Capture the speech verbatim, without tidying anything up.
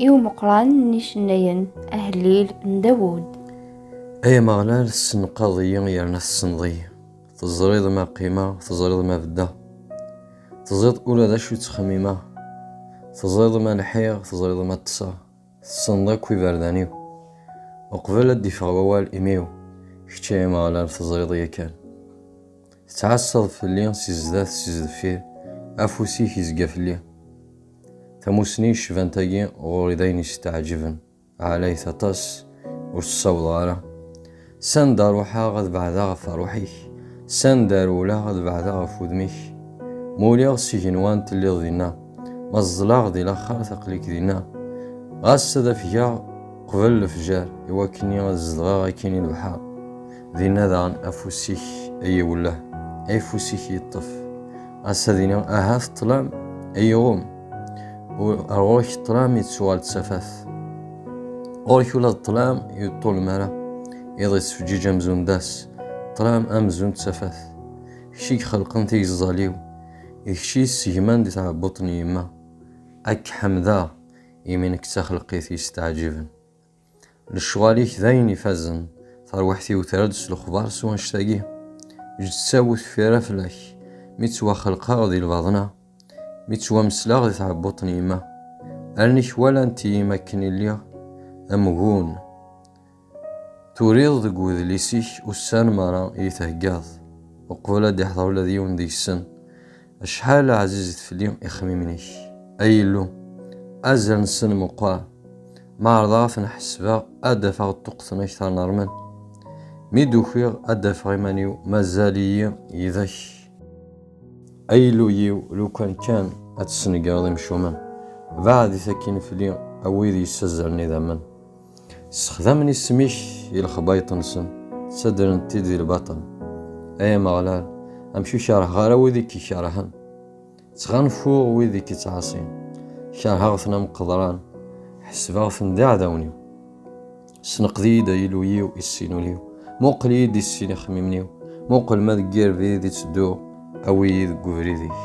I umeqqran n icennayen, ahellil n Dawud. Ay Ameɣlal, tessenqaḍ-iyi yerna tessneḍ-iyi. Teẓriḍ ma qqimeɣ, teẓriḍ ma beddeɣ. Teẓriḍ ula d acu ttxemmimeɣ. Teẓriḍ ma lḥiɣ, teẓriḍ ma ṭṭseɣ. Tessneḍ akk iberdan-iw. Uqbel ad d-iffeɣ wawal imi-w, kečč ay Ameɣlal teẓriḍ yakan. Tettɛassaḍ fell-i si zdat, si deffir, afus-ik izga fell-i. Tamusni yecban tagi ɣur-i d ayen yesteɛǧiben, ɛlayet aṭas, ur s-ssawḍeɣ ara. Sanda ruḥeɣ ad beɛdeɣ ɣef ṛṛuḥ-ik, sanda rewleɣ ad beɛdeɣ ɣef wudem-ik. Ma uliɣ s igenwan telliḍ dinna, ma ẓẓleɣ di laxert aql-ik dinna. Ɣas ad afgeɣ qbel lefjer, i wakken ad zedɣeɣ akkin i lebḥer. Dinna daɣen afus-ik ay iwelleh, afus-ik yeṭṭef. Ɣas ad iniɣ ahat ṭṭlam ay iɣum. Ur, ar ɣur-k ṭṭlam yettuɣal d tafat. Ɣur-k ula d ṭṭlam yeṭṭulem ara. Iḍ yettfeǧǧiǧ amzun d ass, ṭṭlam amzun d tafat. Kečč i ixelqen tigeẓẓal-iw, d kečč i yessegman di tɛebbuṭ n yemma. Ad k-ḥemdeɣ, imi nekk d taxelqit yesteɛǧiben. Lecɣal-ik d ayen ifazen, tarwiḥt-iw terra-d s lexbar s wanect-agi. Ǧǧet-tt a bu tfira fell-ak, mi ttwaxelqeɣ di lbaḍna, mi ttwamesleɣ di tɛebbuṭ n yemma. Allen-ik walant-iyi mi akken i lliɣ, amgun. Turiḍ deg wedlis-ik ussan merra i yi-theggaḍ, uqbel ad d-iḥḍer ula d yiwen deg-sen. Acḥal ɛzizit fell-i ixemmimen-ik, ay Illu, azal-nsen meqqer. Ma ɛerḍeɣ ad ten-ḥesbeɣ, ad d-afeɣ ṭṭuqqten akter n ṛṛmel. Mi d-ukiɣ ad d-afeɣ iman-iw, mazal-iyi yid-k. Ay Illu-yiw, lukan kan ad tesnegreḍ imcumen, beɛdet akkin fell-i a wid yessazzalen idammen. Ssexdamen isem-ik i lexbayṭ-nsen, ttadren-t-id di lbaṭel. Ay Ameɣlal, amek ur kerheɣ ara wid i k-ikerhen? Ttɣanfuɣ wid i k-ittɛaṣin, kerheɣ-ten am qeḍran, ḥesbeɣ-ten d iɛdawen-iw. Sneqd-iyi-d ay Illu-yiw i ssin ul-iw, muqel-iyi-d i ssin ixemmimen-iw, muqel ma deg yirbid i ttedduɣ, awi-yi deg ubrid-ik.